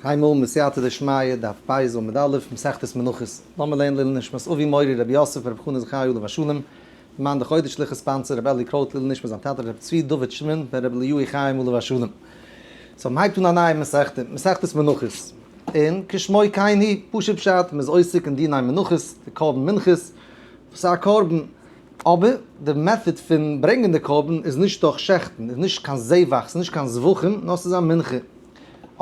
היימאל מסייעתא דשמיא, דף ב' עמוד א', מסכת מנחות. לאמיר לערנען לעילוי נשמת אבי מורי רבי יוסף רבי חנא זכרי' עליו השלום, מאן דחודש ליכא sponsor רבי אלי קרויט לעילוי נשמת זיין טאטע רבי צבי דוד שמעון בן רבי אליהו חיים עליו השלום. so מ'הייבט אן א נייע מסכתא, מסכת מנחות. און כשמו כן הוא, פשוט פשט, מ'איז עוסק אין דיני מנחות, די קרבן מנחות, וואס איז א קרבן, אבער די method פון ברענגען די קרבן איז נישט דורך שעכטן, איז נישט קיין זבח, ס'איז נישט קיין זבחים, נאר ס'איז א מנחה.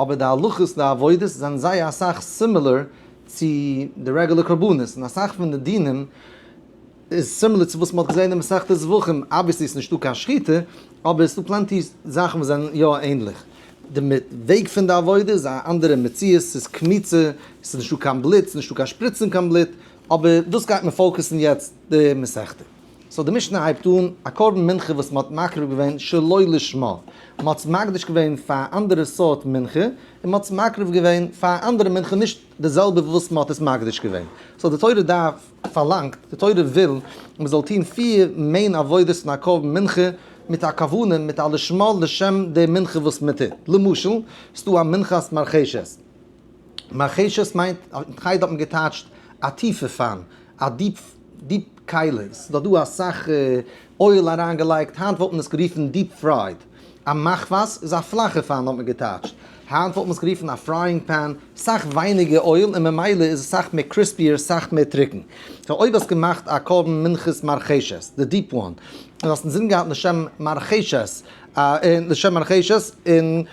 אבער די הלכות די עבודות זענען זייער אסאך similar צו די רעגולער קרבנות, און אסאך פון די דינים איז similar צו וואס מ'האט געזען אין מסכת זבחים, obviously איז נישטא קיין שחיטה, אבער עס איז דא plenty זאכן וואס זענען יא ענליך. די וועג פון די עבודה איז א אנדערע מציאות, ס'איז קמיצה, ס'איז נישטא קיין בלוט, ס'איז נישטא קיין שפריצן קיין בלוט, אבער דאס גייט מען focus ן יעצט די מסכתא. so די משנה הייבט אן, א קרבן מנחה וואס מען האט מקריב געווען שלא לשמה, מען האט עס מקדיש געווען פאר א אנדערע סארט מנחה, און מען האט עס מקריב געווען פאר א אנדערע מנחה נישט די זעלבע וואס מען האט עס מקדיש געווען. so די תורה דארף, פארלאנגט, די תורה וויל מען זאל טון פיר מעין עבודות פון א קרבן מנחה מיט א כוונה, מיט א לשמה, לשם די מנחה וואס מען טוט. למשל, ס'דא א מנחת מרחשת. מרחשת מיינט, אין חדר האט מען געטייטשט א טיפע pan, א deep deep כלי, ס'איז דאך דא אסאך oil אריינגעלייגט, היינט וואלט מען עס גערופן deep fried. א מחבת איז א פלאכע pan האט מען געטייטשט, היינט וואלט מען עס גערופן א frying pan, סאך ווייניגער oil און ממילא איז עס סאך מער crispier, סאך מער טרוקן. so אויב האסט געמאכט א קרבן מנחת מרחשת, די deep one, און האסט אינזין געהאט לשם מרחשת, לשם מרחשת, און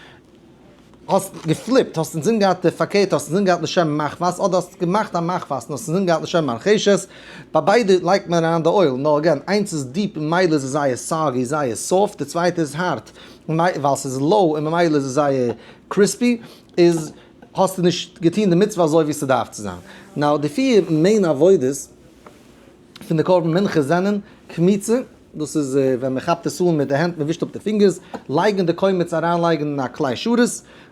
האסט גע flip ט, האסט אינזין געהאט די פארקערט, האסט אינזין געהאט לשם מחבת, אדער האסט געמאכט א מחבת און האסט אינזין געהאט לשם מרחשת, ביי ביידע לייגט מען אריין די oil, נאר again, איינס איז deep און ממילא איז עס זייער soggy, זייער soft, די צווייטע איז הארט, ווייל ס'איז low און ממילא איז עס זייער crispy, איז האסטו נישט געטון די מצוה אזוי ווי ס'דארף צו זיין. now די פיר main עבודות פון די קרבן מנחה זענען, קמיצה, דאס איז ווען מען כאפט עס אן מיט די הענט, מען ווישט אפ די פינגערס, לייגן די קומץ אריינלייגן אין א כלי שרת,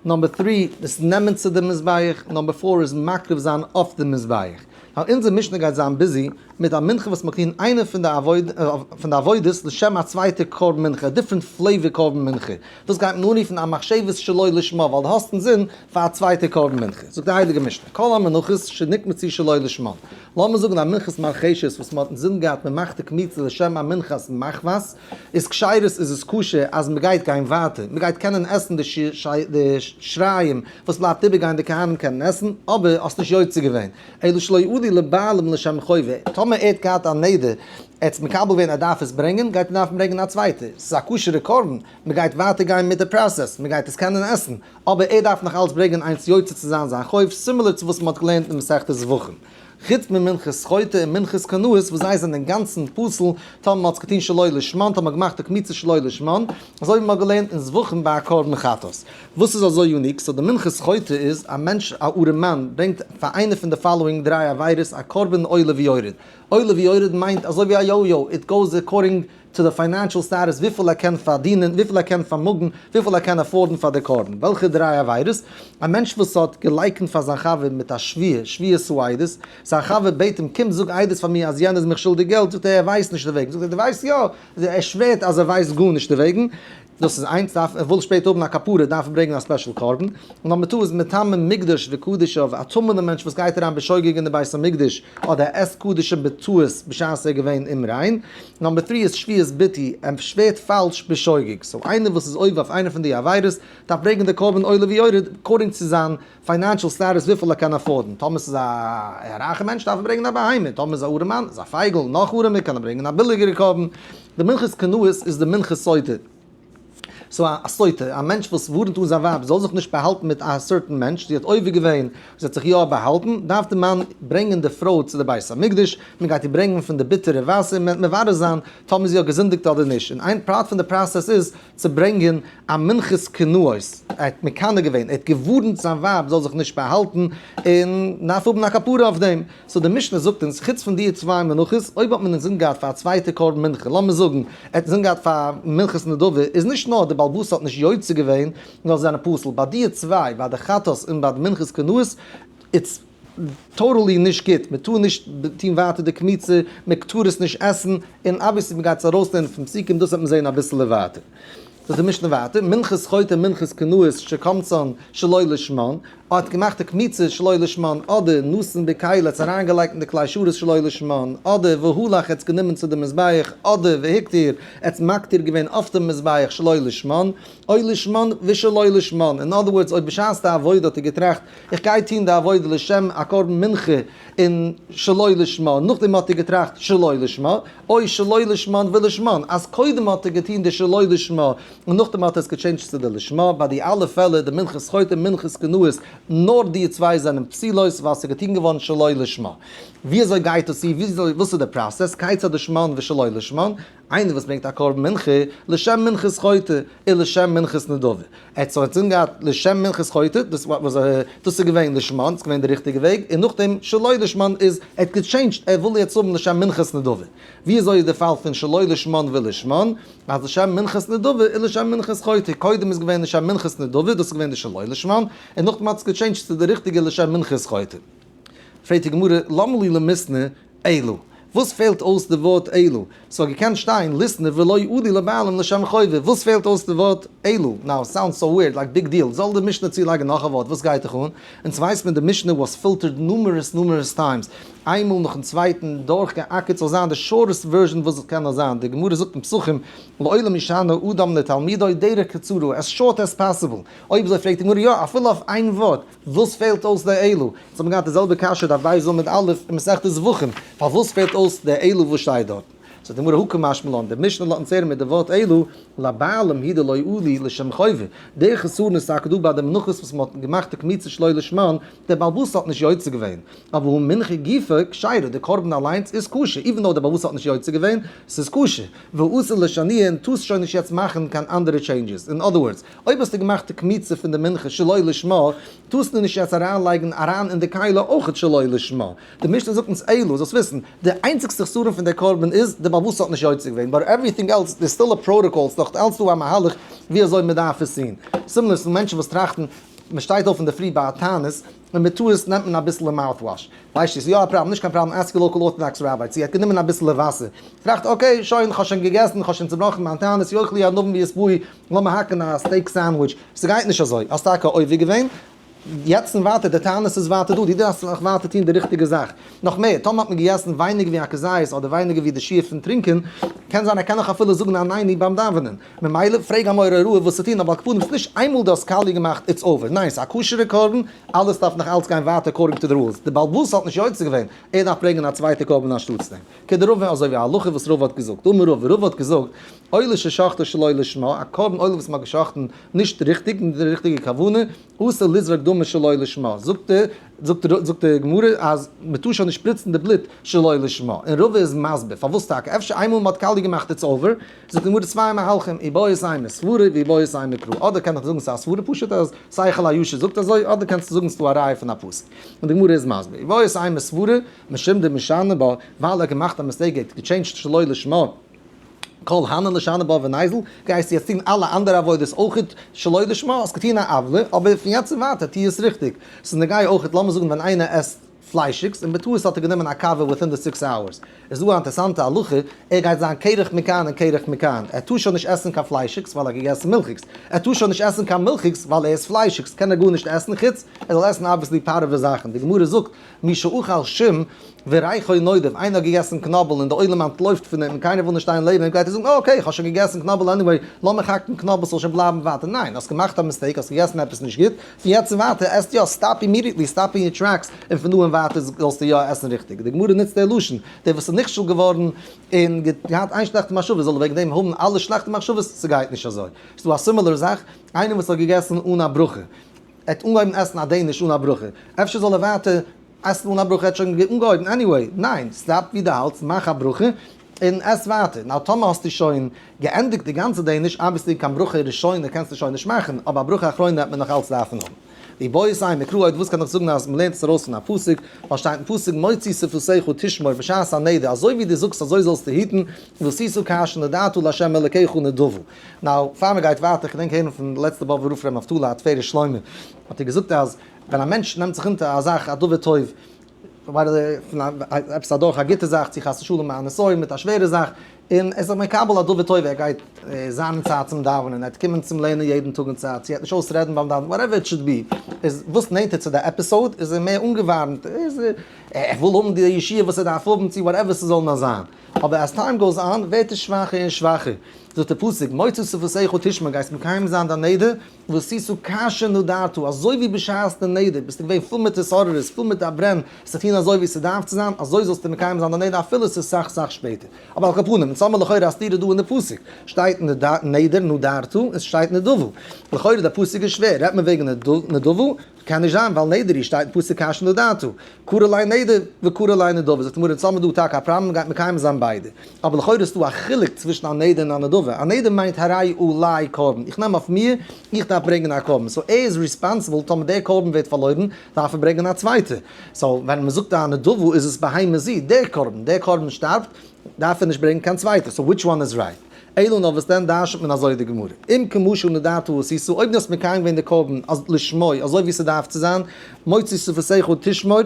number three, עס נעמען צו די מזבח, number four איז מקריב זיין אויף די מזבח. now אונזער משנה גייט זיין busy מיט א מנחה וואס מען האט געטון איינע פון די עבודות לשם א צווייטע קרבן מנחה, א different flavor קרבן מנחה, דאס גייט מען אנרופן א מחשבת שלא לשמה ווייל דו האסט אינזין פאר א צווייטע קרבן מנחה. זאגט די הייליגע משנה, כל המנחות שנקמצו שלא לשמן. לאמיר זאגן א מנחת מרחשת וואס מען האט אינזין געהאט מען מאכט די קמיצה לשם א מנחת מחבת, איז כשרות איז עס כשר אז מען גייט גיין ווייטער, מען גייט קענען עסן די שיריים וואס בלייבט איבער גייען די כהנים קענען עסן, אבער האסט נישט יוצא געווען, אלא שלא עלו לבעלים לשם חובה, טאמער ער האט געהאט א נדר, ער האט עס מקבל געווען ער דארף עס ברענגען, גייט ער דארפן ברענגען א צווייטע, ס'איז א כשר'ע קרבן, מען גייט ווייטער גיין מיט די process, מען גייט עס קענען עסן, אבער ער דארף נאך אלץ ברענגען איינס יוצא צו זיין זיין חוב, similar צו וואס מען האט געלערנט אין מסכת זבחים. חוץ ממנחת חוטא און מנחת קנאות וואס זיי זענען אינגאנצן פסול טאמער מען האט עס געטון שלא לשמן, טאמער מען האט געמאכט די קמיצה שלא לשמן, אזוי ווי מען האט געלערנט אין זבחים ביי א קרבן חטאת. וואס איז אזוי unique? so די מנחת חוטא איז, א מענטש א ארעמאן ברענגט פאר איינע פון די following דריי עבירות א קרבן עולה ויורד. עולה ויורד מיינט אזוי ווי א yo-yo, it goes according to די financial status וויפיל ער קען פארדינען, וויפיל ער קען פארמאגן, וויפיל ער קען afford ן פאר די קרבן. וועלכע דריי עבירות? א מענטש וואס האט געלייקנט פאר זיין חבר מיט א שבועה, שבועת העדות, זיין חבר בעט אים קום זאג עדות פאר מיר אז יענער איז מיך שולדיג געלט, זאגט ער ער ווייסט נישט דערוועגן, זאגט ער דו ווייסט יא, ער שווערט אז ער ווייסט גארנישט דערוועגן, דאס איז איינס, דארף ער וויל שפעטער האבן א כפרה דארף ער ברענגען א special קרבן, און number two איז מטמא מקדש וקדשיו, א טמא'נער מענטש וואס גייט אריין בשוגג אין די בית המקדש, אדער ער עסט קדשים בטעות בשעת ער איז געווען אומריין, number three איז שבועת ביטוי, ער שווערט פאלש בשוגג, so איינער וואס איז עובר אויף איינע פון די עבירות דארף ברענגען די קרבן עולה ויורד according צו זיין financial status וויפיל ער קען afford ן, טאמער ס'איז א רייכע מענטש דארף ער ברענגען א בהמה, טאמער איז א ארעמאן איז א פייגל, נאך ארעמער קען ער ברענגען א ביליגערע קרבן. די מנחת קנאות איז די מנחת סוטה. so א סוטה, א מענטש וואס ווארנט אן זיין ווייב זאל זיך נישט באהאלטן מיט א certain מענטש, זי האט עובר געווען, זי האט זיך יא באהאלטן, דארף די מאן ברענגען די פרוי צו די בית המקדש, מען גייט איר ברענגען פון די ביטערע וואסער, מען וועט מברר זיין טאמער זי האט געזינדיגט אדער נישט, און איין פרט פון די process איז צו ברענגען א מנחת קנאות, ער האט מקנא געווען, ער האט געווארנט זיין ווייב זאל זיך נישט באהאלטן, און דארף האבן א כפרה אויף דעם. so די משנה זאגט אונז, חוץ פון די צוויי מנחות, אויב האט מען אינזין געהאט פאר א צווייטע קרבן מנחה, לאמיר זאגן, ער האט אינזין געהאט פאר מנחת נדבה, איז נישט נאר די בעל הבית האט נישט יוצא געווען, נאר זיי זענען פסול. ביי די צוויי, ביי די חטאת און ביי די מנחת קנאות, it's totally נישט גוט, מען טאר נישט טון ווייטער די קמיצה, מען טאר עס נישט עסן, און obviously מען גייט עס ארויסלערנען פון פסוקים, דאס וועט מען זען אביסעלע ווייטער. זאגט די משנה ווייטער, מנחת חוטא מנחת קנאות שקמצן שלא לשמן, האט געמאכט די קמיצה שלא לשמן, אדער נתן בכלי האט עס אריינגעלייגט אין די כלי שרת שלא לשמן, אדער והלך האט עס גענומען צו די מזבח, אדער והקטיר האט עס מקטיר געווען אויף דעם מזבח שלא לשמן, או לשמן ושלא לשמן, אין other words אויב בשעת די עבודה האט ער געטראכט איך גיי טון די עבודה לשם א קרבן מנחה און שלא לשמה, נאכדעם האט ער געטראכט שלא לשמה, או שלא לשמן ולשמן, אז קודם האט ער געטון די שלא לשמה און נאכדעם האט ער עס גע change ט צו די לשמה, ביי די אלע פעלער די מנחת חוטא און מנחת קנאות, נאר די צוויי זענען פסולות ווייל ס'איז געטון געווארן שלא לשמה. ווי אזוי גייט דאס צו? וואס איז די process? כיצד לשמן ושלא לשמן? איינער וואס ברענגט א קרבן מנחה לשם מנחת חוטא און לשם מנחת נדבה, ער האט זיך אינזין געהאט לשם מנחת חוטא, דאס וואס דאס איז געווען לשמן, ס'איז געווען די ריכטיגע וועג, און נאכדעם שלא לשמן איז ער האט גע change ט, ער וויל יעצט האבן לשם מנחת נדבה. ווי אזוי איז די פאל פון שלא לשמן ולשמן, אז לשם מנחת נדבה און לשם מנחת חוטא, קודם איז געווען לשם מנחת נדבה, דאס איז געווען די שלא לשמן, און נאכדעם האט עס גע change ט צו די ריכטיגע לשם מנחת חוטא. פרעגט די גמרא, למה לי למיתנא אלו? וואס פעלט אויס די ווארט אלו? ס'וואלט געקענט שטיין ליתני ולא עלו לבעלים לשם חובה, וואס פעלט אויס די ווארט אלו? Now sounds so weird, like big deal, זאל די משנה צולייגן נאך א ווארט, וואס גייט דיך אן? אונז ווייסט מען די משנה was filtered numerous numerous times, איינמאל נאכן צווייטן דורכגעאקערט זאל זיין די shortest version וואס עס קען נאר זיין, די גמרא זאגט אין פסחים לעולם ישנה אדם לתלמידו דרך קצרה, as short as possible, אויב אזוי פרעגט די גמרא יא אפילו אויף איין ווארט, וואס פעלט אויס די אלו? אונז האבן געהאט די זעלבע קשיא דף ב' עמוד א' אין מסכת זבחים, פארוואס פעלט אויס די אלו וואס שטייט דארט? זאגט די גמרא הא קא משמע לן, די משנה לאזט אונז הערן מיט די ווארט אלו, לבעלים הוא דלא עלו לשם חובה, די חסרון איז טאקע דא ביי די מנחות וואס מען האט געמאכט די קמיצה שלא לשמן, דער בעל הבית האט נישט יוצא געווען, אבער הא מנחה גופא כשירה, די קרבן אליינס איז כשר, even though דער בעל הבית האט נישט יוצא געווען, ס'איז כשר, ואסור לשנויי און טארסט שוין נישט יעצט מאכן קיין אנדערע changes, אין other words, אויב האסטו געמאכט די קמיצה פון די מנחה שלא לשמה, טארסטו נישט יעצט אריינלייגן אריין אין די כלי אויכעט שלא לשמה. די משנה זאגט אונז אלו, זאלסט וויסן, די איינציגסטע חסרון פון די קרבן איז די בעל הבית האט נישט יוצא געווען, but everything else איז still א protocol, ס'איז נאך אלץ דא א מהלך ווי אזוי מ'דארף עס טון. Similar צו מענטשן וואס טראכטן, מ'שטייט אויף אינדערפרי ביי א תענית, און בטעות נעמט מען אביסעלע mouthwash. ווייסט איז יא א פראבלעם נישט קיין פראבלעם ask your local Orthodox rabbi צו ער האט גענומען אביסעלע וואסער. טראכט okay שוין כ'האב שוין געגעסן כ'האב שוין צובראכן מיין תענית יאכלו ענבים וישבעו לאמיר האקן א steak sandwich. ס'גייט נישט אזוי. האסט טאקע עובר געווען. יעצט און ווייטער די תענית איז ווייטער דא דו דארפסט נאך ווייטער טון די ריכטיגע זאך. נאך מער, טאמער האט מען געגעסן ווייניגער ווי א כזית אדער ווייניגער ווי די שיעור פון טרינקען, קען זיין ער קען נאך אפילו זאגן עננו ביים דאווענען. ממילא פרעג א מורה הוראה וואס צו טון, אבער על כל פנים ס'איז נישט איינמאל דו האסט קאליע געמאכט it's over, ניין ס'איז א כשר'ע קרבן, אלעס דארף נאך אלץ גיין ווייטער according to the rules, די בעל הבית האט נישט יוצא געווען, ער דארף ברענגען א צווייטע קרבן אנשטאטס דעם. כדרבא אזוי ווי א הלכה וואס רבא האט געזאגט, אמר רבא, רבא האט געזאגט, עולה ששחטו שלא לשמה, א קרבן עולה וואס מ'האט געשחט'ן נישט ריכטיג, מיט די ריכטיגע כוונה, אסור לזרוק דמו שלא לשמה, זאגט די זאגט די גמרא אז מען טאר שוין נישט שפריצן די בלוט שלא לשמה, און רבא איז מסביר פארוואס טאקע, אפשר איינמאל מען האט קאליע געמאכט it's over, זאגט די גמרא צוויי מהלכים, איבעית אימא סברא ואיבעית אימא קרא, אדער קען איך זאגן ס'איז א סברא פשוט אז שכל הישר זאגט אזוי, אדער קענסטו זאגן ס'דא א ראיה פון א פסוק, און די גמרא איז מסביר, איבעית אימא סברא משום דמשני בה, ווייל ער האט געמאכט א mistake ער האט גע change ט שלא לשמה. כל הני לישני בה וניזיל, גייסטו יעצט טון אלע אנדערע עבודות אויכעט שלא לשמה, האסט געטון א עוולה, אבער פון יעצט און ווייטער טו עס ריכטיג. ס'איז נוגע אויכעט, לאמיר זאגן ווען איינער עסט פליישיגס און בטעות האט ער גענומען א קאווע within the six hours, איז דא א אינטערסאנטע הלכה, ער גייט זיין קרח מכאן און קרח מכאן, ער טאר שוין נישט עסן קיין פליישיגס ווייל ער האט געגעסן מילכיגס, ער טאר שוין נישט עסן קיין מילכיגס ווייל ער איז פליישיגס, קען ער גארנישט עסן חוץ ער זאל עסן obviously פארעווע זאכן, די גמרא זאגט מי שאכל שום וריחו נודף, איינער האט געגעסן קנאבל און די עולם אנטלויפט פון אים און קיינער וויל נישט שטיין לעבן אים, גייט ער זאגן okay איך האב שוין געגעסן קנאבל anyway, לאמיך האקן קנאבל ס'זאל שוין בלייבן ווייטער, ניין האסט געמאכט א mistake האסט געגעסן עפעס נישט גוט, פון יעצט און ווייטער עסט יא, stop immediately, stop in your tracks, און פון דא און ווייטער זאלסטו יא עסן ריכטיג, די גמרא נוצט די לשון, דער וואס איז נכשל געווארן און געהאט איין שלעכטע מחשבה זאל ער וועגן דעם האבן אלע שלעכטע מחשבות, ס'גייט נישט אזוי, ס'דא א similar זאך, איינער וואס האט געגעסן אן א ברכה, ער האט אנגעהויבן עסן א Danish אן א ברכה, אפשר זאל ער ווייטער עסן אן א ברכה, ער האט שוין אנגעהויבן anyway, ניין, stop ווי דו האלטסט, מאך א ברכה און עס ווייטער, now טאמער האסטו שוין געענדיגט די גאנצע Danish, obviously קיין ברכה ראשונה קענסטו שוין נישט מאכן, אבער א ברכה אחרונה וועט מען נאך אלץ דארפן האבן. ואיבעית אימא מקרא וואס קען איך זאגן אז מ'לערנט עס ארויס פון א פסוק, ווייל שטייט אין פסוק מוציא שפתיך תשמור בשעת הנדר, אזוי ווי דו זאגסט אזוי זאלסטו היטן, ועשית כאשר נדרת לה' אלקיך נדבה. Now, פאר מ'גייט ווייטער, כ'געדענק הערן פון די לעצטע באבובער רב ר' נפתלי התפארת שלמה, האט ער געזאגט אז ווען א מענטש נעמט זיך אונטער א זאך א דבר טוב, פון עפעס אדורך א גוטע זאך צו חס ושלום א נסיון מיט א שווערע זאך, און ער איז זיך מקבל א דבר טוב, ער גייט זיין אין צייט צום דאווענען, ער וועט קומען צום לערנען יעדן טאג אין צייט, צו ער וועט נישט אויסרעדן ביים דאווענען, whatever it should be, איז וואס נענטער צו די episode איז ער מער אנגעווארעמט, ער וויל האבן די ישועה וואס ער דארף האבן, צו whatever ס'זאל נאר זיין, אבער as time goes on ווערט עס שוואכער און שוואכער, זאגט דער פסוק, מוצא שפתיך תשמור, גייסט מקיים זיין דיין נדר, ועשית כאשר נדרת, אזוי ווי בשעת די נדר ביסטו געווען פול מיט התעוררות, פול מיט א ברען עס צו טון אזוי ווי ס'דארף צו זיין, אזוי זאלסטו מקיים זיין די נדר אפילו ס'איז סאך סאך שפעטער. אבער על כל פנים, אונז האמיר לכאורה א סתירה דא אין די פסוק, שטייט נדר נדרת און ס'שטייט נדבה, לכאורה די פסוק איז שווער, רעדט מען וועגן נדבה? קען נישט זיין ווייל נדר היא שטייט אין פסוק כאשר נדרת, קרא ליה נדר וקרא ליה נדבה, זאגט די גמרא אונז האמיר דא טאקע א פראבלעם מ'גייט מקיים זיין ביידע, אבער לכאורה איז דא א חילוק צווישן א נדר און א נדבה, א נדר מיינט הרי עלי קרבן, איך נעם אויף מיר איך דארף ברענגען א קרבן, so ער איז responsible טאמער דער קרבן ווערט פארלוירן דארף ער ברענגען א צווייטע, so ווען מ'זאגט א נדבה איז עס בהמה זי, דער קרבן, דער קרבן שטארבט דארף ער נישט ברענגען קיין צווייטע, so which one is right? אלא נאר וואס דען דרש'נט מען אזוי די גמרא, אם כמו שנדרת עשית, אויב דו האסט מקיים געווען די קרבן אז לשמו אזוי ווי ס'דארף צו זיין, מוציא שפתיך תשמור,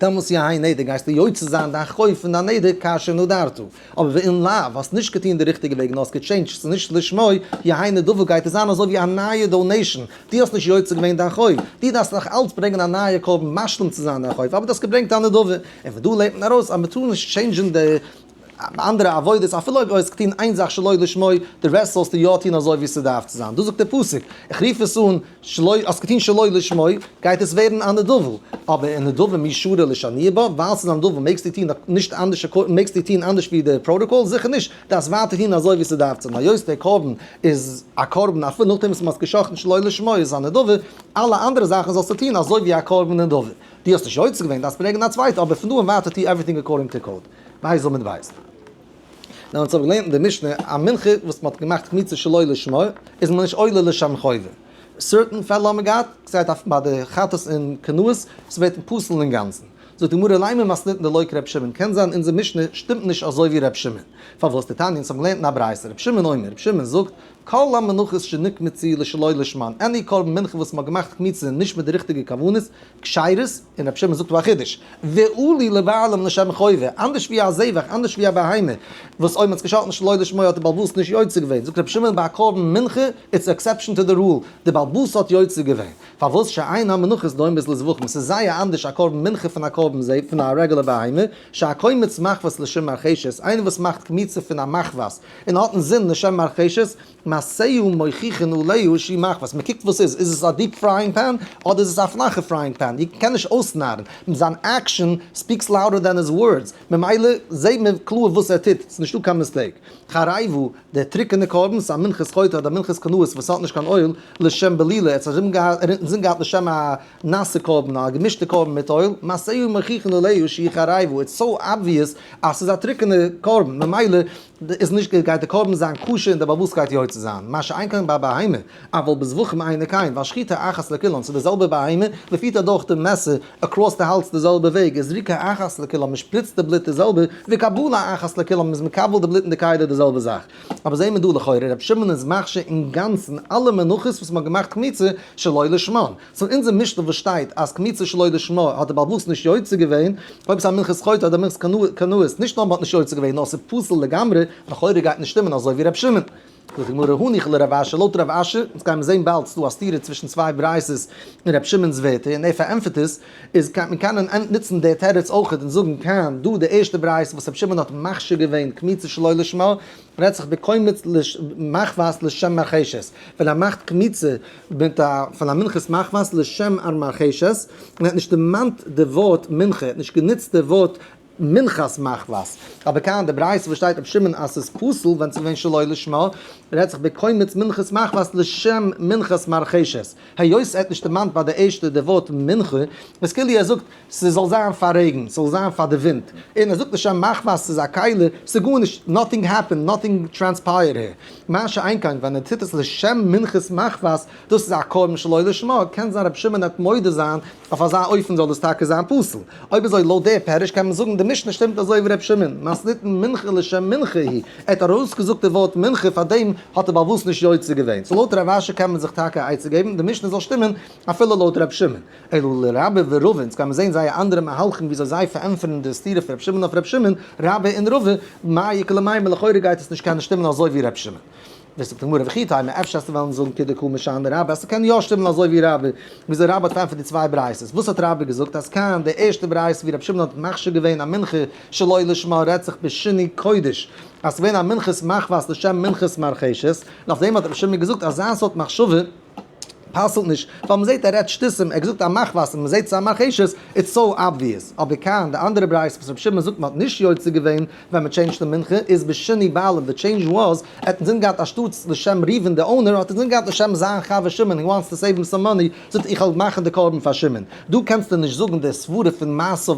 דעמאלס יהא נדר גייסטו יוצא זיין דיין חוב פון דיין נדר כאשר נדרת, אבער ואם לאו, האסט נישט געטון די ריכטיגע וועג נאר האסט געטשעינדזשט ס'איז נישט לשמו, יהא נדבה גייט עס זיין אזוי ווי א נייע donation, דו האסט נישט יוצא געווען דיין חוב, דו דארפסט נאך אלץ ברענגען א נייע קרבן משלים צו זיין דיין חוב, אבער דו האסט געברענגט א נדבה, און פון דא לערנט מען ארויס אז מ'טאר נישט טשעינדזשן די אנדערע עבודות, אפילו אויב האסט געטון איין זאך שלא לשמו, די rest זאלסטו יא טון אזוי ווי ס'דארף צו זיין. דאס זאגט דער פסוק, איך רוף עס אן שלא, האסט געטון שלא לשמו, גייט עס ווערן א נדבה. אבער אין נדבה מי שרי לשנויי בה, ווייל ס'איז א נדבה מעגסטו טון נישט אנדערש, מעגסטו טון אנדערש ווי די פראטאקאל? זיכער נישט, דארפסט ווייטער טון אזוי ווי ס'דארף צו זיין. היות דער קרבן איז א קרבן אפילו נאכדעם וואס מ'האט גע'שחט'ן שלא לשמו איז א נדבה, אלע אנדערע זאכן זאלסטו טון אזוי ווי א קרבן נדבה. דו האסט נישט יוצא געווען, דארפסט ברענגען א צווייטע, אבער פון דא און ווייטער טו everything according to code. ווייס זאל מען ווייסן. נאר אונז האבן געלערנט אין די משנה, א מנחה וואס מען האט געמאכט קמיצה שלא לשמה, איז מען נישט עולה לשם חובה. certain פעלער האבן מיר געהאט, ס'גייט אויף ביי די חטאת און קנאות, ס'ווערט פסול אינגאנצן. זאגט די גמרא לימא מתניתין דלא כר' שמעון, קען זיין אונזער משנה שטימט נישט אזוי ווי ר' שמעון. פארוואס? דתניא, אונז האבן געלערנט אין א ברייתא, ר' שמעון אומר, ר' שמעון זאגט, כל המנחות שנקמצו לשלא לשמן, any קרבן מנחה וואס מ'האט געמאכט קמיצה נישט מיט די ריכטיגע כוונות, כשרות, און רבי שמעון זאגט דא א חידוש, ועלו לבעלים לשם חובה, אנדערש ווי א זבח, אנדערש ווי א בהמה, וואס אויב מ'האט עס געשאכטן שלא לשמו האט די בעל הבית נישט יוצא געווען, זאגט רבי שמעון ביי א קרבן מנחה, it's exception to the rule, די בעל הבית האט יוצא געווען. פארוואס שאין המנחות דומות לזבחים, ס'איז זייער אנדערש א קרבן מנחה פון א קרבן זבח פון א רעגולער בהמה, שהקומץ מחבת לשם מרחשת, איינער וואס מאכט קמיצה פון א מחבת, און האט אינזין לשם מרחשת, מעשיו מוכיחין עליה שהיא מחבת, מען קוקט וואס איז, איז עס א deep frying pan אדער איז עס א פלאכע frying pan, איר קען נישט אויסנארן, זיין action speaks louder than his words, ממילא זעהט מען קלאר וואס ער טוט, ס'איז נישטא קיין mistake. חרבה, דער טרוקענע קרבן, ס'איז א מנחת חוטא אדער מנחת קנאות וואס האט נישט קיין אויל, לשם בלילה, ער האט אינזין געהאט לשם א נאסע קרבן, א געמישטע קרבן מיט אויל, מעשיו מוכיחין עליה שהיא חרבה, it's so obvious אז ס'איז א טרוקענע קרבן, ממילא איז נישט גייט די קרבן זיין כשר און די בעל הבית גייט יוצא זיין, מה שאין כן ביי בהמה, אבל בזבחים אינו כן, ווייל שחיטה אחת לכולן, ס'איז די זעלבע בהמה, מען פירט אדורך די מעסער across די האלז די זעלבע וועג, איז זריקה אחת לכולן, מען שפריצט די בלוט די זעלבע, וקבלה אחת לכולן, מען איז מקבל די בלוט אין די כלי די זעלבע זאך. אבער זעהן מיר דא לכאורה ר' שמעון איז מכשיר אינגאנצן אלע מנחות וואס מען האט געמאכט קמיצה שלא לשמן. so אונזער משנה וואס שטייט אז קמיצה שלא לשמה האט דער בעל הבית נישט יוצא געווען, אויב ס'איז א מנחת חוטא אדער מנחת קנאות, נישט נאר מ'האט נישט יוצא געווען נאר ס'איז פסול לגמרי, לכאורה גייט נישט שטימען אזוי ווי ר' שמעון. זאגט די גמרא הניחא לרב אשי, לויט רב אשי, אונז גיימיר זעהן באלד ס'דא א סתירה צווישן צוויי ברייתות אין ר' שמעון'ס ווערטער און ער פארענטפערט עס, איז קען מען קענען נוצן די תירוץ אויכעט און זאגן כאן דא די ערשטע ברייתא וואס ר' שמעון האט מכשיר געווען קמיצה שלא לשמה, רעדט זיך בקומץ מחבת לשם מרחשת, ווען ער מאכט קמיצה מיט א פון א מנחת מחבת לשם א מרחשת, און ער האט נישט דערמאנט די ווארט מנחה, ער האט נישט גענוצט די ווארט מנחת מחבת. אבער כאן די ברייתא וואס שטייט רבי שמעון אז ס'איז פסול ווען ס'איז געווען שלא לשמה, רעדט זיך בקומץ מנחת מחבת לשם מנחת מרחשת. היות ער האט נישט דערמאנט ביי די ערשטע די ווארט מנחה, איז כאילו ער זאגט ס'זאל זיין פאר רעגן, ס'זאל זיין פאר די ווינט, און ער זאגט לשם מחבת ס'איז א כלי, ס'איז גארנישט, nothing happened, nothing transpired here. מה שאין כן ווען ער טוט עס לשם מנחת מחבת, דאס איז א קרבן שלא לשמה, קען זיין רבי שמעון וועט מודה זיין אויף אזא אופן זאל דאס טאקע זיין פסול. אויב אזוי לויט דער פירוש קען מען זאגן די. משנה שטימט אזוי ווי ר' שמעון, מתניתין מנחה לשם מנחה היא, ער האט ארויסגעזאגט די ווארט מנחה פארדעם האט דער בעל הבית נישט יוצא געווען, so לויט רב אשי קען מען זיך טאקע א עצה געבן די משנה זאל שטימען אפילו לויט ר' שמעון. אלא לרבה ורבא, אונז קען מען זעהן זייער אנדערע מהלכים וויאזוי זיי פארענטפערן די סתירה פון ר' שמעון אויף ר' שמעון, רבה און רבא, מאי איכא למימר לכאורה גייט עס נישט קענען שטימען אזוי ווי ר' שמעון. וועסט זאגט די גמרא וכי תימא אפשר וועסטו וועלן זאגן כדקא משני רבה אז ס'קען יא שטימען אזוי ווי רבה, וויאזוי רבה האט פארענטפערט די צוויי ברייתות, וואס האט רבה געזאגט אז כאן די ערשטע ברייתא ווי רבי שמעון האט מכשיר געווען א מנחה שלא לשמה רעדט זיך בשינוי קודש אז ס'געווען א מנחת מחבת לשם מנחת מרחשת, און אויף דעם האט רבי שמעון געזאגט אז אזא סארט מחשבה פסל'ט נישט, ווייל מ'זעט ער רעדט שטותים, ער האט געזאגט א מחבת און מ'זעט ס'איז א מרחשת, it's so obvious. אבער כאן די אנדערע ברייתא וואס רבי שמעון זאגט מ'האט נישט יוצא געווען ווען מ'טשעינדזשט די מנחה איז בשינוי בעלים, די change was, ער האט אינזין געהאט אנשטאטס לשם ראובן די owner האט אינזין געהאט לשם זיין חבר שמעון, he wants to save him some money, זאגט איך וועל מאכן די קרבן פאר שמעון. דא קענסטו נישט זאגן די סברה פון מעשיו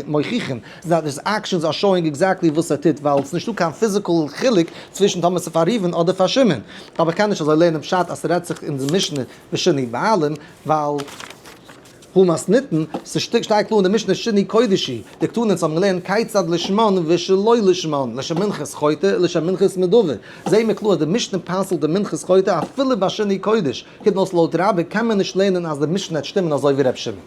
מוכיחין, that his actions are showing exactly וואס ער טוט ווייל ס'נישטא קיין physical חילוק צווישן טאמער ס'איז פאר ראובן אדער פאר שמעון. אבער כ'קען נישט אזוי לערנען פשט אז ס'רעדט זיך אין די משנה בשינוי בעלים ווייל הא מתניתין, ס'שטייט קלאר אין די משנה שינוי קודש היא, דקתני אונז האבן געלערנט כיצד לשמן ושלא לשמן, לשם מנחת חוטא לשם מנחת נדבה, זעהן מיר קלאר אז די משנה פסל'ט די מנחת חוטא אפילו ביי שינוי קודש, קומט אויס לויט רבה קען מען נישט לערנען אז די משנה העט שטימען אזוי ווי ר' שמעון.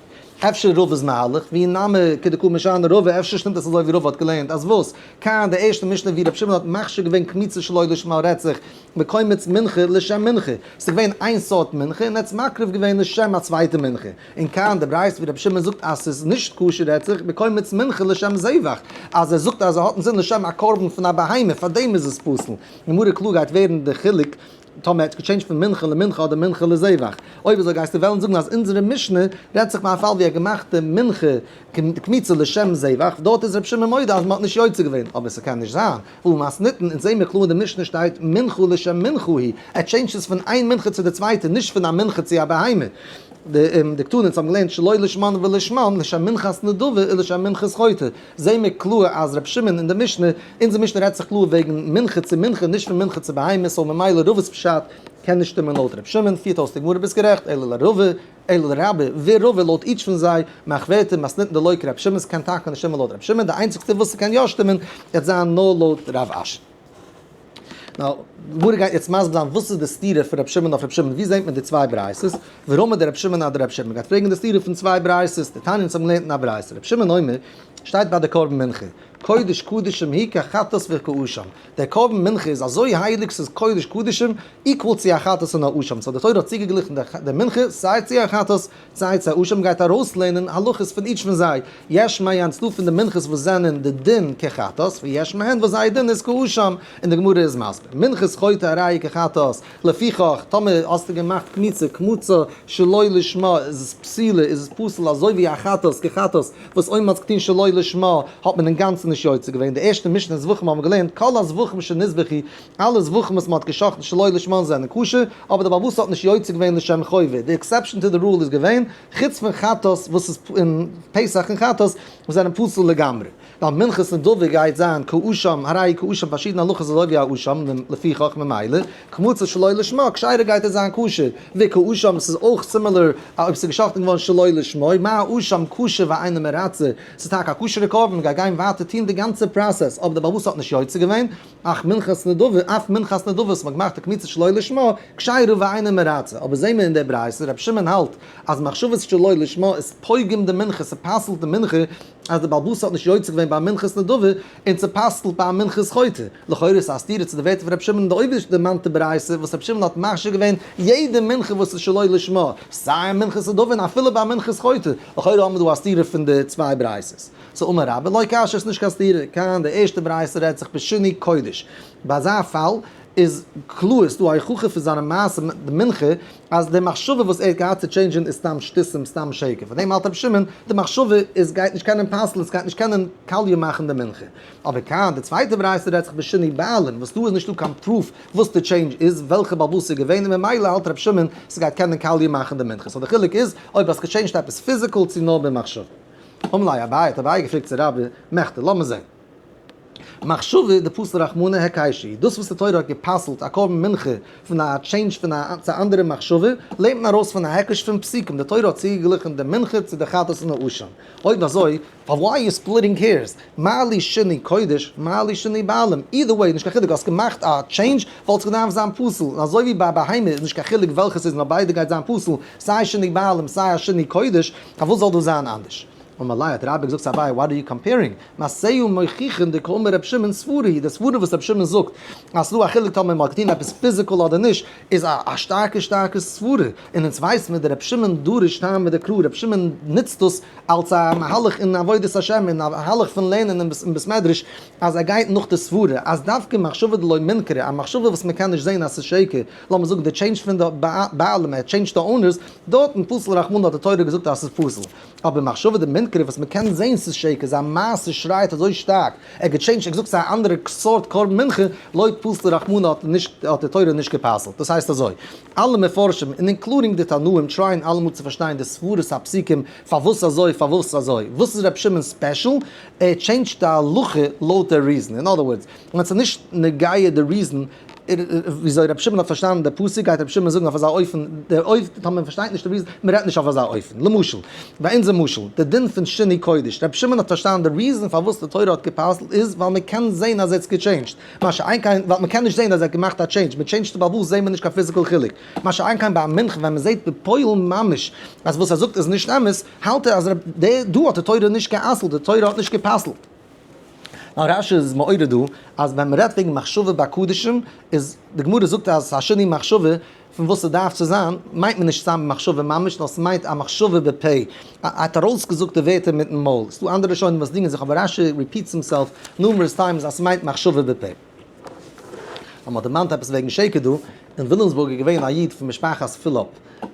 אפשר רבא'ס מהלך, ואי נמי כדקא משני רבא, אפשר שטימט עס אזוי ווי רבא האט געלערנט, אז וואס? כאן די ערשטע משנה ווי רבי שמעון האט מכשיר געווען קמיצה שלא לשמה רעדט זיך בקומץ מנחה לשם מנחה, ס'איז געווען איין סארט מנחה און ער האט עס מקריב געווען לשם א צווייטע מנחה, און כאן די ברייתא ווי רבי שמעון זאגט אז ס'איז נישט כשר רעדט זיך בקומץ מנחה לשם זבח, אז ער זאגט אז ער האט אינזין לשם א קרבן פון א בהמה פארדעם איז עס פסול, גמרא קלאר גייט ווערן די חילוק טאמער ער האט געטשעינדזשט פון מנחה למנחה אדער מנחה לזבח. אויב אזוי גייסטו וועלן זאגן אז אונזערע משנה רעדט זיך ביי א פאל ווי ער האט געמאכט די מנחה קמיצה לשם זבח, דארט איז רבי שמעון מודה אז מ'האט נישט יוצא געווען, אבער ס'קען נישט זיין, והא מתניתין, אונז זעהן מיר קלאר אין די משנה שטייט מנחה לשם מנחה היא, ער טשעינדזשט עס פון איין מנחה צו די צווייטע, נישט פון א מנחה צו א בהמה. די קטנים האבן געלערנט שלא לשמן ולשמן, לשם מנחת נדבה ולשם מנחת חוטא. זעהן מיר קלאר אז רבי שמעון אין די משנה, אונזער משנה רעדט זיך קלאר וועגן מנחה צו מנחה, נישט פון מנחה צו בהמה, so ממילא רבא'ס פשט קען נישט שטימען לויט רבי שמעון, פירט אויס די גמרא ביסט גערעכט, אלא לרבא, אלא לרבה ורבא לויט each פון זיי, מחוורתא מתניתין דלא כרבי שמעון, ס'קען טאקע נישט שטימען לויט רבי שמעון, די איינציגסטע וואס ס'קען יא שטימען וועט זיין נאר לויט רב אשי. now, די גמרא גייט יעצט מסביר זיין וואס איז די סתירה פון רבי שמעון אויף רבי שמעון, ווי זעט מען די צוויי ברייתות, ורמי דרבי שמעון אדרבי שמעון גייט פרעגן די סתירה פון צוויי ברייתות, דתניא אונז האבן געלערנט אין א ברייתא, רבי שמעון אומר, שטייט ביי די קרבן מנחה, קודש קדשים היא כחטאת וכאשם, דער קרבן מנחה איז אזוי הייליג ס'איז קודש קדשים, equal צו א חטאת און א אשם, so די תורה האט צוגעגליכן די מנחה סיי צו א חטאת סיי צו א אשם, גייט ארויסלערנען הלכות פון each פון זיי, יש מהן ס'דא פון די מנחות וואס זענען די דין כחטאת, ויש מהן וואס זייער דין איז כאשם, און די גמרא איז מסביר, מנחת חוטא הרי היא כחטאת, לפיכך, טאמער האסטו געמאכט קמיצה, קמוצה, שלא לשמה, איז עס פסולה, איז עס פסול אזוי ווי א חטאת כחטאת, וואס אויב מ'האט עס געטון שלא לשמה, האט מען אינגאנצן נישט יוצא געווען, די ערשטע משנה אין זבחים האבן געלערנט, כל הזבחים שנזבחו, אלע זבחים וואס מ'האט גע'שחט'ן שלא לשמן זענען כשר, אבער דער בעל הבית האט נישט יוצא געווען לשם חובה, די exception to the rule איז געווען, חוץ פון חטאת וואס איז און פסח און חטאת וואס זענען פסול לגמרי. ווייל מנחת נדבה גייט זיין כאשם, הרי היא כאשם פארשידענע הלכות אזוי ווי א אשם, לפיכך ממילא, קמוצה שלא לשמה, כשרה גייט עס זיין כשר, וכאשם ס'איז אויך similar אויב ס'איז גע'שחט'ן געווארן שלא לשמו, מה אשם כשר ואינו מרצה, ס'איז טאקע א כשר'ע קרבן, מ'גייט גיין ווייטער טון די גאנצע process, אבער דער בעל הבית האט נישט יוצא געווען, אך מנחת נדבה, אף מנחת נדבה וואס מ'האט געמאכט א קמיצה שלא לשמה, כשרה ואינה מרצה. אבער זעהן מיר אין דער ברייתא, רבי שמעון האלט אז מחשבות שלא לשמה איז פוגם די מנחה, ס'פסל'ט די מנחה, אז דער בעל הבית האט נישט יוצא געווען ביי מנחת נדבה, און ס'פסל'ט ביי מנחת חוטא. לכאורה איז א סתירה צו די ווערטער פון רבי שמעון אין די אויבנדערמאנטע ברייתא, וואס רבי שמעון האט מכשיר געווען יעדע מנחה וואס איז שלא לשמה, סיי א מנחת נדבה און אפילו ביי מנחת חוטא. לכאורה האבן מיר דא א סתירה פון די צוויי ברייתות. so אמר רבה, לא קשיא ס'נישט קיין סתירה, כאן די ערשטע ברייתא רעדט זיך בשינוי קודש, ביי אזא פאל איז קלאר ס'דא א הוכחה פון זיינע מעשים די מנחה אז די מחשבה וואס ער האט געהאט צו טשעינדזשען איז סתם שטותים סתם שקר, פאר דעם האלט רבי שמעון די מחשבה איז גייט נישט קענען פסל'ן ס'גייט נישט קענען קאליע מאכן די מנחה, אבער כאן די צווייטע ברייתא רעדט זיך בשינוי בעלים וואס דא איז נישטא קיין proof וואס די change איז וועלכע בעל הבית ס'איז געווען און ממילא האלט רבי שמעון ס'גייט קענען קאליע מאכן די מנחה, so די חילוק איז אויב האסט געטשעינדזשט עפעס physical צו נאר במחשבה. אמר ליה אביי, האט אביי געפרעגט צו רבה, מכדי, לאמיר זען. מחשבה דפסל רחמנא היקשא היא, דאס וואס די תורה האט גע'פסל'ט א קרבן מנחה פון א change פון א צו א אנדערע מחשבה, לערנט מען ארויס פון א היקש פון פסוקים, די תורה האט צוגעגליכן די מנחה צו די חטאת און די אשם. אויב אזוי, why are you splitting hairs? מה לי שינוי קודש, מה לי שינוי בעלים? Either way, נישט קיין חילוק, האסט געמאכט א change, וואלט עס געדארפט זיין פסול, און אזוי ווי ביי בהמה איז נישט קיין חילוק וועלכע ס'איז נאר ביידע גייט זיין פסול, סיי שינוי בעלים סיי א שינוי קודש, פארוואס זאל דאס זיין אנדערש? אמר ליה האט רבה געזאגט צו אביי what are you comparing? מעשיו מוכיחין דקאמר ר' שמעון סברא היא, די סברא וואס ר' שמעון זאגט אז ס'דא א חילוק טאמער מ'האט געטון עפעס physical אדער נישט איז א שטארקע שטארקע סברא, און אונז ווייסן מיר דר' שמעון דורש טעמא דקרא, ר' שמעון נוצט דאס אלס א מהלך אין עבודת השם און א מהלך פון לערנען אין בית מדרש אז ער גייט נאך די סברא אז דווקא מחשבה דלא מינכרא, א מחשבה וואס מ'קען נישט זען אז ס'איז שקר, לאמיר זאגן די change פון די בעלים, ער change ט די owners, דארטן פסל רחמנא האט די תורה געזאגט אז ס'איז פסול. אבער מחשבה דמינכרא וואס מ'קען זעהן ס'איז שקר, זיין מעשה שרייט אזוי שטארק, ער האט גע change ט, ער האט געזאגט ס'איז א אנדערע סארט קרבן מנחה, לא פסל רחמנא האט נישט האט די תורה נישט גע'פסל'ט. דאס הייסט אזוי, אלע מפרשים און including די תנאים try ען אלעמאל צו פארשטיין די סברות הפסוקים פארוואס אזוי פארוואס אזוי, וואס איז ר' שמעון special, ער change ט די הלכה לויט די reason, in other words, ווען ס'איז נישט נוגע די reason וויאזוי רבי שמעון האט פארשטאנען די פסוק גייט רבי שמעון זאגן אויף אזא אופן, דער אופן, טאמער מען פארשטייט נישט די reason, מען רעדט נישט אויף אזא אופן. למשל, ביי אונזער משל, די דין פון שינוי קודש, רבי שמעון האט פארשטאנען די reason פארוואס די תורה האט גע'פסל'ט איז ווייל מען קען זען אז ער האט עס גע change ט, מה שאין כן, ווייל מען קען נישט זען אז ער האט געמאכט א change, מען change ט די בעל הבית זעט מען נישט קיין physical חילוק, מה שאין כן ביי א מנחה ווען מען זעט בפועל ממש אז וואס ער זאגט איז נישט אמת, האלט ער אז דא האט די תורה נישט גע'אסר'ט, די תורה האט נישט גע'פסל'ט. נאר רש"י איז מעורר דא אז ווען מ'רעדט וועגן מחשבה ביי קדשים איז די גמרא זאגט אז א שינוי מחשבה פון וואס ס'דארף צו זיין מיינט מען נישט סתם מחשבה ממש נאר ס'מיינט א מחשבה בפה, ער האט ארויסגעזאגט די ווערטער מיטן מויל, ס'דא אנדערע ראשונים וואס דינגען זיך אבער רש"י repeats himself numerous times אז ס'מיינט מחשבה בפה. אז מ'האט דערמאנט עפעס וועגן שקר דא, אין וויליאמסבורג איז געווען א איד פון משפחת פילאפ,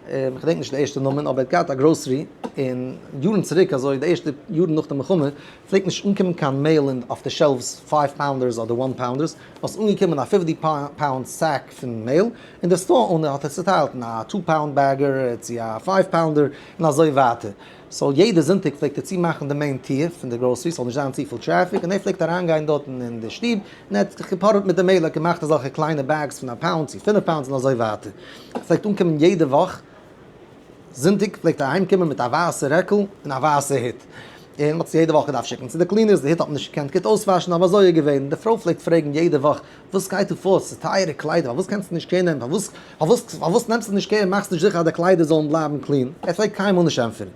איך געדענק נישט די ערשטע נאמען, אבער ער האט געהאט א grocery, און יארן צוריק, אזוי די ערשטע יארן נאך די מלחמה, פלעגט נישט אנקומען קיין מעיל אין אויף די shelves five pounders אדער one pounders, נאר ס'איז אנגעקומען א 50 pound sack פון מעיל, און די store owner האט עס צוטיילט אין א two pound bagger צו א five pounder און אזוי ווייטער. So יעדע זונטאג פלעגט ער צומאכן די main טיר פון די grocery ס'זאל נישט זיין צופיל טרעפיק, און ער פלעגט אריינגיין דארטן אין די שטוב, און ער האט זיך געפארעט מיט די מעיל, ער האט געמאכט אזעלכע קליינע bags פון א pound צו 5 pounds און אזוי ווייטער. ער פלעגט אנקומען יעדע וואך זונטאג פלעגט ער אהיימקומען מיט א ווייסע רעקל און א ווייסע הוט, און מ'האט עס יעדע וואך געדארפט שיקן צו די cleaners, די הוט האט מען נישט געקענט גוט אויסוואשן אבער אזוי איז געווען, די פרוי פלעגט פרעגן יעדע וואך, וואס גייט דא פאר, ס'איז טייערע קליידער, פארוואס קענסטו נישט care נעמען, פארוואס פארוואס פארוואס נעמסטו נישט care און מאכסט נישט זיכער אז די קליידער זאלן בלייבן clean, ער פלעגט קיינמאל נישט ענטפערן.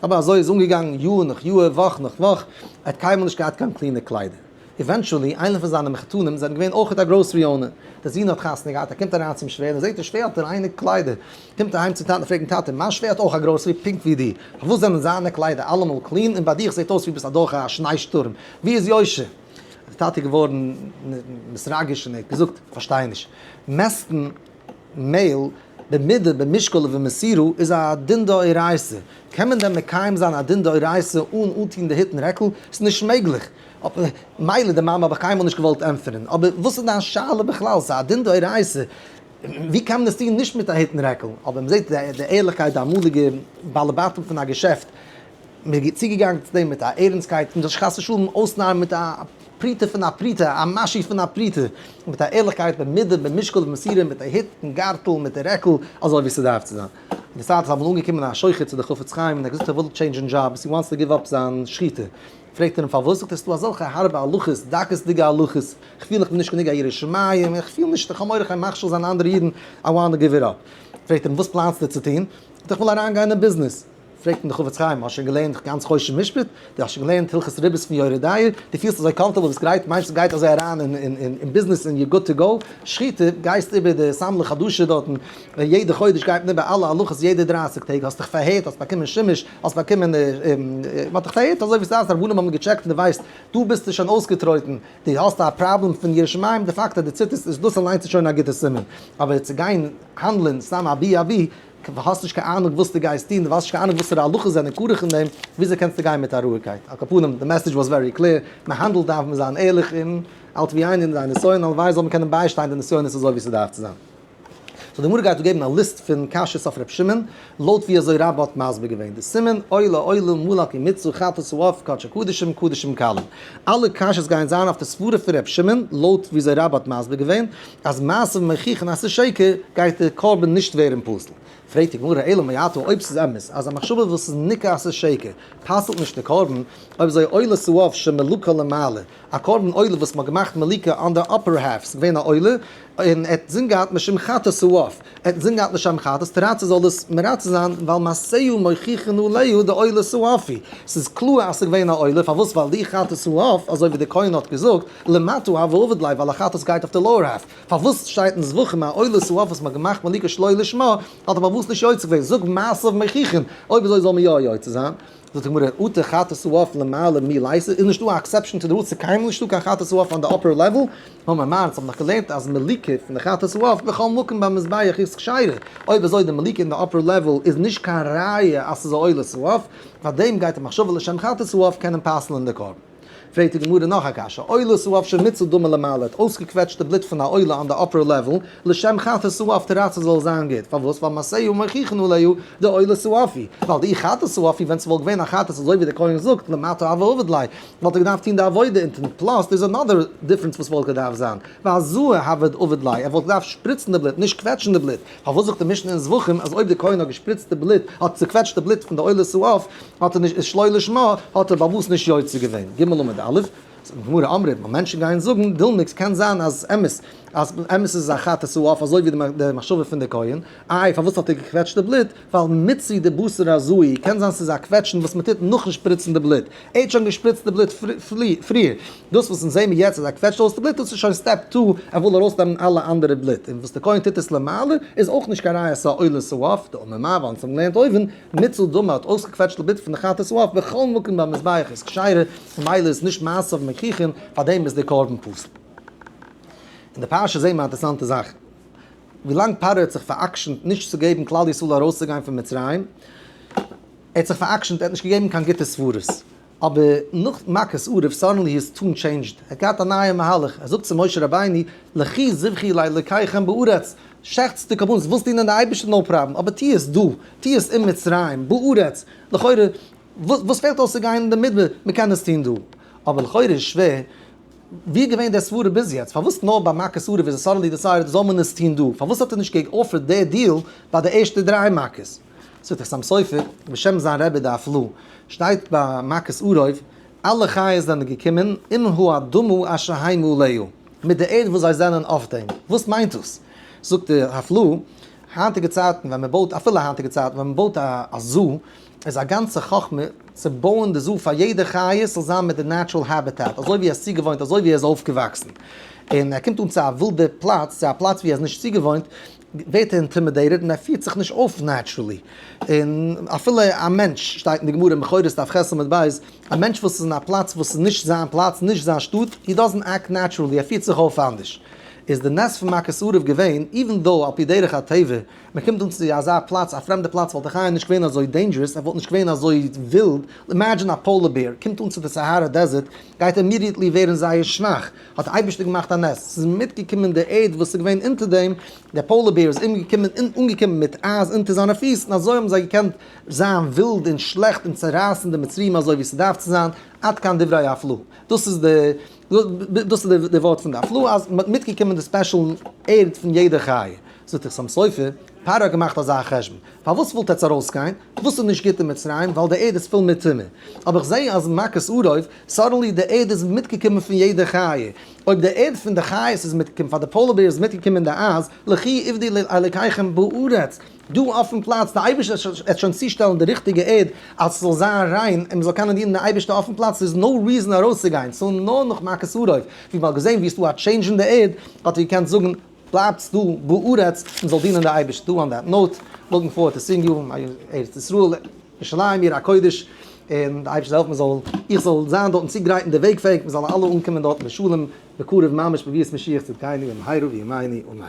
אבער אזוי איז אנגעגאנגען יאר נאך יאר, וואך נאך וואך, ער האט קיינמאל נישט געהאט קיין clean ע קליידער. Eventually, איינער פון זיינע מחותנים זענען געווען אויכעט א grocery owner. דער זון האט חתונה געהאט, ער קומט אריין צום שווער און זעט דער שווער האט ריינע קליידער. קומט אהיים צום טאטן און פרעגט אים, טאטע, מיין שווער האט אויך א grocery פונקט ווי דיר, פארוואס זענען זיינע קליידער אלעמאל clean און ביי דיך זעט אויס ווי ביסט אדורך א שניי שטורעם? ווי איז יושר? איז דער טאטע געווארן מתרגש און ער האט געזאגט, כ'פארשטיי נישט, מעסטן מעהל במידה במשקל ובמסירה איז א דין דאורייתא, קען מען דען מקיים זיין א דין דאורייתא אן אנטוהן די הוט און רעקל? ס'איז נישט מעגליך. מילא די מאמע האב איך קיינמאל נישט געוואלט ענטפערן, אבער וואס איז דיין שאלה בכלל? ס'איז א דין דאורייתא, ווי קען מען עס טוהן נישט מיט א הוט און רעקל? אבער מ'זעט די ערליכקייט, די אמאליגע בעלי בתים פון א געשעפט, מען איז צוגעגאנגען צו דעם מיט א ערנסטקייט, מען זאל זיך חס ושלום אויסנארן מיט א פרוטה פון א פרוטה, א משהו פון א פרוטה, מיט א ערליכקייט, במידה, במשקל ובמסירה, מיט א הוט און גארטל, מיט די רעקל, אזוי ווי ס'דארף צו זיין. אין די צייט איז אמאל אנגעקומען א שוחט צו די חפץ חיים און ער האט געזאגט ער וויל change ן jobs, he wants to give up זיין שחיטה. פרעגט ער אים פארוואס, זאגט ער ס'איז דא אזעלכע הארבע הלכות, דקות'דיגע הלכות, איך פיל איך בין נישט גענוג א ירא שמים, איך פיל נישט, איך האב מורא איך גיי מכשיל זיין אנדערע אידן, I want to give it up. פרעגט ער אים וואס פלאנסטו צו טון? זאגט ער איך וויל אריינגיין אין ביזנעס. פרעגט אים דער חפץ חיים, האסט שוין געלערנט גאנץ חושן משפט? דו האסט שוין געלערנט הלכות ריבית פון יורה דעה? דו פילסט אזוי comfortable, ביסט גרייט, מיינסט גייט אזוי אריין אין ביזנעס און you're good to go? שחיטה, גייסט איבער די סמלי חדשה דארטן, יעדע חודש גייט מען איבער אלע הלכות יעדע 30 טעג, האסט דיך פארהערט, האסט באקומען שימוש, האסט באקומען, מען האט דיך פארהערט אזוי ווי ס'איז, רבנים האבן געטשעקט און דו ווייסט, דא ביסטו שוין אויסגעטרויטן, דו האסט א פראבלעם פון יראת שמים, די פאקט אז דו ציטערסט איז דאס אליינס איז שוין א גוטע סימן, אבער צו גיין האנדלען סתם אבי אבי, האסט נישט קיין אהנונג וואס דו גייסט טון, דו ווייסט נישט קיין אהנונג וואסערע הלכות זענען כרוך אין דעם, וויאזוי קענסטו גיין מיט א רואיגקייט? על כל פנים, די message was very clear, מען האנדלט דארף מען זיין ערליך און אלט ווי איינער אין זיין נסיון, הלוואי זאל מען קענען ביישטיין די נסיונות אזוי ווי ס'דארף צו זיין. So די גמרא גייט דא געבן א list פון קשיות אויף ר' שמעון, לויט ווי אזוי רבה האט מסביר געווען די סימן, עולה עולה מלק ומיצו חטאת העוף קדשי קדשים קדשים קלים. אלע קשיות גייען זיין אויף די סברה פון ר' שמעון, לויט ווי אזוי רבה האט מסביר געווען, אז מעשיו מוכיחין אז ס'איז שקר, גייט די קרבן נישט ווערן פסול. פרעגט די גמרא, אלא מעתה אויב ס'איז אמת אז א מחשבה וואס איז ניכר אז ס'איז שקר, פסל'ט נישט די קרבן, אויב אזוי עולת העוף שמלוקה למעלה, א קרבן עולה וואס מ'האט געמאכט מליקה on the upper half, ס'איז געווען א עולה, און ער האט זין געהאט משום חטאת העוף, ער האט זין געהאט לשם חטאת, תרצה זאל עס מרצה זיין, ווייל מעשהו מוכיחין עליה דעולת העוף היא, ס'איז קלאר אז ס'איז געווען א עולה, פארוואס ווייל די חטאת העוף, אזוי ווי דער כהן האט געזאגט, למטה הוה עביד ליה, ווייל א חטאת גייט אויף די lower half, פארוואס שטייט אין זבחים א עולת העוף וואס מ'האט געמאכט מליקה שלא לשמה, האט ער פארוואס נישט יוצא געווען, זאג מעשיו מוכיחין, אויב אזוי זאל מען יא יוצא זיין. זאגט די גמרא, אטו חטאת העוף למעלה מי ליתא, איז נישטא א exception to the rule, ס'איז קיינמאל נישטא קיין חטאת העוף on the upper level, האמר מר, אונז האבן דאך געלערנט אז מליקה פון די חטאת העוף בכל מקום במזבח איז כשרה, אויב אזוי די מליקה אין די upper level איז נישט קיין ראיה אז ס'איז א עולת העוף, פארדעם גייט די מחשבה לשם חטאת העוף קענען פסל'ן די קרבן. פרעגט די גמרא נאך א קשיא, עולת העוף שמיצה דמה למעלה האט אויסגעקוועטשט די בלוט פון א עולה on the upper level, לשם חטאת העוף תרצה זאל זיין גוט, פארוואס? ווייל מעשהו מוכיחין עליה דעולת העוף היא, ווייל דאי חטאת העוף היא ווען ס'וואלט געווען א חטאת אזוי ווי דער כהן זאגט למטה הוה עביד ליה וואלט ער געדארפט טון די עבודה אונטן, plus דער איז another difference וואס וואלט געדארפט זיין, והזאה הוה עביד ליה ער וואלט געדארפט שפריצן די בלוט נישט קוועטשן די בלוט, פארוואס זאגט די משנה אין זבחים אז אויב די כהן האט געשפריצט די בלוט, האט צוקוועטשט די בלוט פון די עולת העוף, האט ער נישט, איז שלא לשמה, האט ער באוואוסט נישט יוצא געווען. ג עמוד א', זאגט די גמרא, אמרי, ווייל מענטשן גייען זאגן, דילמא, קען זיין אז אמת, אז אמת איז א חטאת העוף אזוי ווי די מחשבה פון די כהן, איי פארוואס האט ער געקוועטשט די בלוט, ווייל מיצוי דבתר הזאה, קען זיין ס'איז א קוועטשן וואס מ'טוט נאכן שפריצן די בלוט, ער האט שוין געשפריצט די בלוט פריער, דאס וואס אונז זעהן מיר יעצט אז ער קוועטשט אויס די בלוט דאס איז שוין step two, ער וויל ארויסנעמען אלע אנדערע בלוט, און וואס די כהן טוט עס למעלה איז אויך נישט קיין ראיה ס'איז א עולת העוף, דאמר מר ווייל אונז האבן געלערנט אויבן, מיצה דמה האט אויסגעקוועטשט די בלוט פון די חטאת העוף בכל מקום במזבח איז כשרה, ממילא איז נישט מעשיו מוכיחין, פארדעם איז די קרבן פסול. אין די פרשה זעהן מיר א אינטערעסאנטע זאך. ווילאנג פרעה האט זיך פאר'עקשנ'ט נישט צו געבן כלל ישראל ארויסצוגיין פון מצרים, ער האט זיך פאר'עקשנ'ט, ער האט נישט געגעבן קיין גוטע סברות, אבער נאך מכת ערוב suddenly his tune changed, ער האט געהאט א נייע מהלך, ער זאגט צו משה רבינו, לכו זבחו לאלקיכם בארץ, שעכטס די קרבנות, ווילסט דינען די אייבערשטער no problem, אבער טו עס דא, טו עס אין מצרים, בארץ, לכאורה וואס פעלט אויס צו גיין אין די מדבר, מען קען עס טון דא, אבער לכאורה איז שווער, ווי איז געווען דער סברה ביז יעצט? פארוואס נאר ביי מכת ערוב איז עס suddenly decided זאל מען עס טון דא? פארוואס האט ער נישט גע offer ט די deal ביי די ערשטע דריי מכות? זאגט דער חתם סופר בשם זיין רבי די הפלאה שטייט ביי מכת ערוב אלע חיות זענען געקומען עם האדמה אשר המה עליה מיט די ערד וואס זיי זענען אויף דעם. וואס מיינט דאס? זאגט די הפלאה היינטיגע צייטן ווען מען בויט אפילו היינטיגע צייטן ווען מען בויט א zoo איז א גאנצע חכמה צו בויען די zoo פאר יעדע חיה ס'זאל זיין מיט די natural habitat, אזוי ווי ער איז צוגעוואוינט, אזוי ווי ער איז אויפגעוואקסן. און ער קומט אן צו א ווילדע פלאץ, צו א פלאץ ווי ער איז נישט צוגעוואוינט, ווערט ער intimidated און ער פירט זיך נישט אויף naturally. און אפילו א מענטש, שטייט אין די גמרא אין בכורות דף ח' עמוד ב', א מענטש וואס איז אין א פלאץ וואס איז נישט זיין פלאץ, נישט זיין שטאט, he doesn't act naturally, ער פירט זיך אויף אנדערש. איז די נס פון מכת ערוב געווען, even though על פי דרך הטבע, מען קומט אן צו אזא פלאץ, א פרעמדע פלאץ, וואלט די חיה נישט געווען אזוי dangerous, ער וואלט נישט געווען אזוי ווילד, imagine א polar bear קומט אן צו די Sahara Desert, גייט immediately ווערן זייער שוואך, האט די אייבערשטער געמאכט א נס, ס'איז מיטגעקומען די ערד וואס איז געווען אונטער דעם, דער polar bear איז אומגעקומען אנגעקומען מיט אייז אונטער זיינע פיס, און אזוי האבן זיי געקענט זיין ווילד און שלעכט און צערייסן די מצריים אזוי ווי ס'דארף צו זיין, עד כאן דברי הפלאה. דאס איז די דאס איז די ווארט פון די הפלאה אז מ'האט מיטגעקומען די special ערד פון יעדע חיה. זאגט דער חתם סופר, פרעה האט געמאכט אזא חשבון, פארוואס ווילט עטץ ארויסגיין? וואס איז נישט גוט אין מצרים? ווייל די ערד איז פול מיט טומאה. אבער איך זע אז מכת ערוב, suddenly די ערד איז מיטגעקומען פון יעדע חיה. אויב די ערד פון די חיות איז מיטגעקומען, פאר די polar bear איז מיטגעקומען די אייז, לכו עבדו לאלקיכם בארץ. דא אויפן פלאץ, די אייבערשטער וועט שוין צושטעלן די ריכטיגע ערד אז ס'זאל זיין ריין און מ'זאל קענען דינען די אייבערשטער אויפן פלאץ, ס'איז no reason ארויסצוגיין, ס'איז נאר נאך מכת ערוב, ווי מ'האט געזען ווי ס'דא א change אין די ערד, האט ער געקענט זאגן בלייבטס דא בארץ און זאל דינען די אייבערשטער דא on that note, looking forward to seeing you, ארץ ישראל, ירושלים עיר הקודש, און די אייבערשטער זאל העלפן מ'זאל, איך זאל זיין דארט און צוגרייטן די וועג פאר ענק, מ'זאל אלע אנקומען דארט בשלום בקרוב ממש בביאת משיח צדקינו במהרה בימינו אמן.